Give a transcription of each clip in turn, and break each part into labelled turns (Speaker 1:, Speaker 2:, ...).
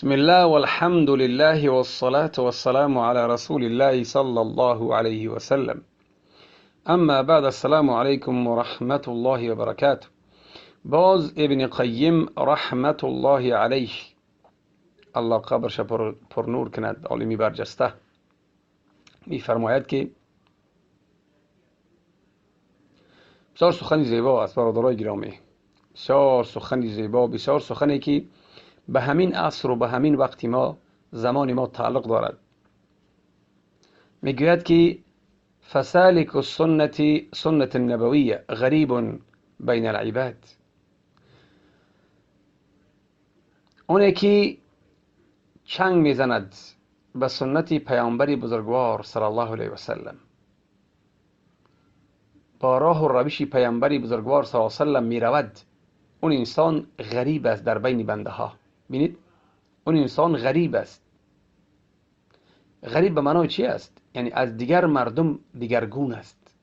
Speaker 1: بسم الله والحمد لله والصلاة والسلام على رسول الله صلى الله عليه وسلم. اما بعد، السلام علیکم و رحمت الله و برکاته. باز ابن قیم رحمت الله علیه، الله قبرش پر نور کند، عالمی برجسته، میفرماید که بسیار سخنی زیبا است برادرای گرامی، بسیار سخنی زیبا، بسیار سخنی که به همین عصر و به همین وقت ما، زمان ما تعلق دارد. میگوید که فسالک السنة سنة النبویة غریب بین العباد. اونه که چنگ میزند به سنت پیامبر بزرگوار صلی الله علیه و سلم، با راه و روش پیامبر بزرگوار صلی الله علیه و سلم میرود، اون انسان غریب است در بین بنده ها. ببینید، اون انسان غریب است. غریب به معنای چی است؟ یعنی از دیگر مردم دیگرگون است،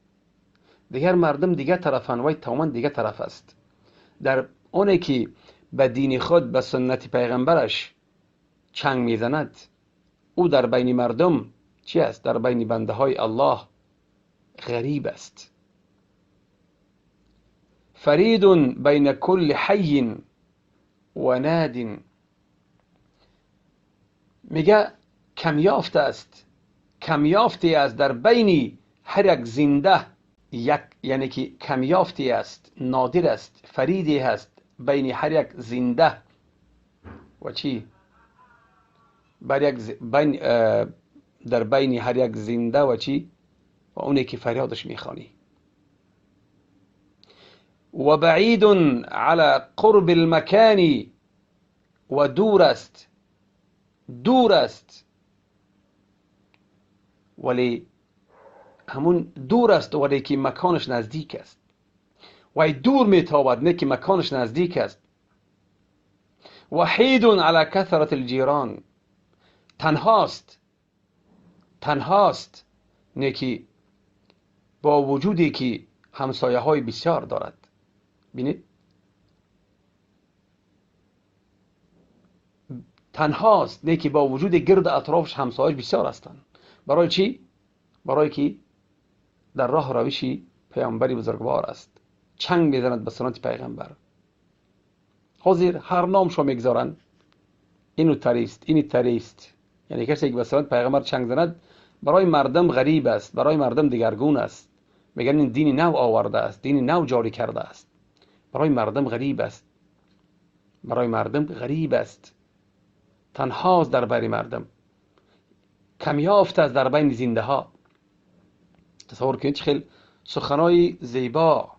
Speaker 1: دیگر مردم دیگر طرفن، وی تماما دیگر طرف است. در اونه که به دین خود، به سنت پیغمبرش چنگ میزند، او در بین مردم چی است؟ در بین بنده های الله غریب است. فرید بین کل حی و ناد. میگه کمیافت است، کمیافتی است در بین هر یک زنده، یک، یعنی که کمیافتی است، نادر است، فریدی است بین هر یک زنده و چی؟ بر یک بین، در بین هر یک زنده و چی؟ و اونی که فریادش میخوانی. و بعید علی قرب المکان، و دور است، دور است، ولی همون دور است ولی که مکانش نزدیک است. وی دور میتابد نه که مکانش نزدیک است. وحید علی کثرت الجیران، تنهاست، تنهاست نه که با وجودی که همسایه های بسیار دارد. بینید، تنهاست نه که با وجود گرد اطرافش همسایه بسیار هستند. برای چی؟ برای که در راه روشی پیامبری بزرگوار است، چنگ میزند به سنت پیغمبر. حاضر هر نام شو میگذارند، اینو تریست، اینی تریست، یعنی کسی که به سنت پیغمبر چنگ زند برای مردم غریب است، برای مردم دیگرگون است. میگن این دین نو آورده است، دین نو جاری کرده است، برای مردم غریب است، برای مردم غریب است، تنهاست در بین مردم، کمیافت است در بین زنده ها. تصور کنید خیلی سخنای زیبا،